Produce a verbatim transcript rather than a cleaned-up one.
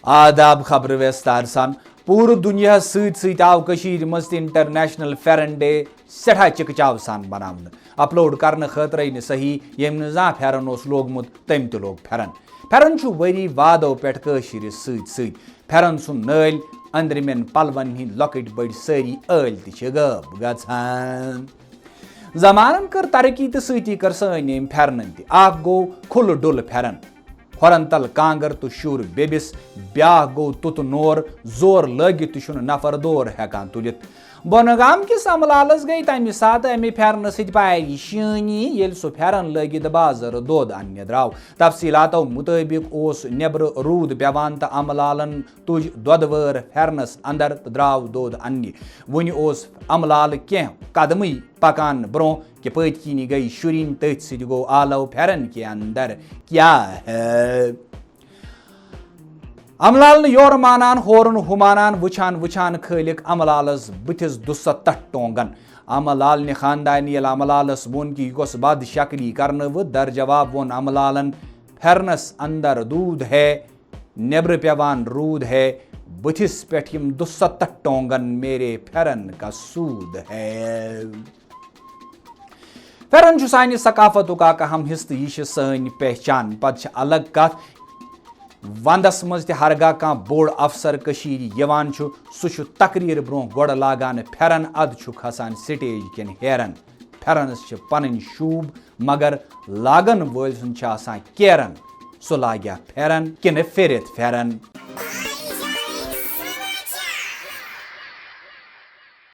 آداب، خبرٕ ویستار سان۔ پوٗرٕ دُنیاہَس سۭتۍ سۭتۍ آو کٔشیٖرِ منٛز تہِ انٹرنیشنل پھٮ۪رن ڈے سٮ۪ٹھاہ چِکہٕ چاو سان بناونہٕ۔ اپلوڈ کرنہٕ خٲطرَے نہٕ صحیح، ییٚمۍ نہٕ زانٛہہ پھٮ۪رن اوس لوگمُت، تٔمۍ تہِ لوگ پھٮ۪رن۔ پھٮ۪رن چھُ ؤری وادو پٮ۪ٹھ کٲشرِس سۭتۍ سۭتۍ۔ پھٮ۪رن سُنٛد نٲلۍ، أنٛدرِمٮ۪ن پلون ہٕنٛدۍ لۄکٕٹۍ بٔڑۍ سٲری ٲلۍ تہِ چھِ غٲب گژھان۔ زمانن کٔر ترقی تہٕ سۭتی کٔر سٲنۍ ییٚمۍ پھٮ۪رنن تہِ۔ اکھ گوٚو کھُلہٕ ڈُلہٕ پھٮ۪رن، کھۄرن تل کانٛگر تہٕ شُر بیٚبِس، بیٛاکھ گوٚو تُتہٕ نور، زور لٲگِتھ تہِ چھُنہٕ نفر دور ہٮ۪کان تُلِتھ۔ بۄنہٕ گام کِس امہٕ لالس گٔے تمہِ ساتہٕ امہِ پھٮ۪رنہٕ سۭتۍ پریشٲنی، ییٚلہِ سُہ پھٮ۪رن لٲگِتھ بازرٕ دۄد اننہِ درٛاو۔ تفصیٖلاتو مُطٲبِق اوس نیٚبرٕ روٗد پٮ۪وان تہٕ امہٕ لالن تُج دۄدٕ وٲر پھٮ۪رنس اندر تہٕ درٛاو دۄد اننہِ۔ وُنہِ اوس امہٕ لال کینٛہہ قدمٕے پکان برٛونٛہہ کہِ پٔتۍ کِنی گٔے شُرِنۍ تٔتھۍ سۭتۍ گوٚو آلو پھٮ۪رن کہِ اندر۔ کیٛاہ ہے؟ امہٕ لال نہٕ یورٕ مانان، ہورٕ نہٕ ہُہ مانان، وٕچھان وٕچھان کھٲلِکھ امہٕ لالس بٕتھِس دُسَتتھ ٹونگن۔ امہٕ لالنہِ خاندانی ییٚلہِ امہٕ لالس ووٚن کہِ یہِ کۄس بد شکلی کرنٲوٕ، در جواب ووٚن امہٕ لالن، پھٮ۪رنس اندر دودھ ہے، نیبرٕ پٮ۪وان روٗد ہے، بٕتھِس پٮ۪ٹھ یِم دُسَتتھ ٹونگن، میرے پھٮ۪رن کا سود ہے۔ پھٮ۪رن چھُ سانہِ ثقافتُک اکھ اہم حصہٕ تہٕ یہِ چھِ سٲنۍ پہچان۔ پتہٕ چھِ الگ کتھ، ونٛدس منٛز تہِ ہرگاہ کانٛہہ بوٚڑ افسر کٔشیٖرِ یِوان چھُ، سُہ چھُ تقریٖر برٛونٛہہ گۄڈٕ لاگان پھٮ۪رن، ادٕ چھُ کھسان سٹیج کٮ۪ن ہیرن۔ پھٮ۪رنس چھِ پنٕنۍ شوٗب، مگر لاگن وٲلۍ سُنٛد چھُ آسان کیرن۔ سُہ لاگیا پھٮ۪رن کِنہٕ پھِرِتھ پھٮ۪رن؟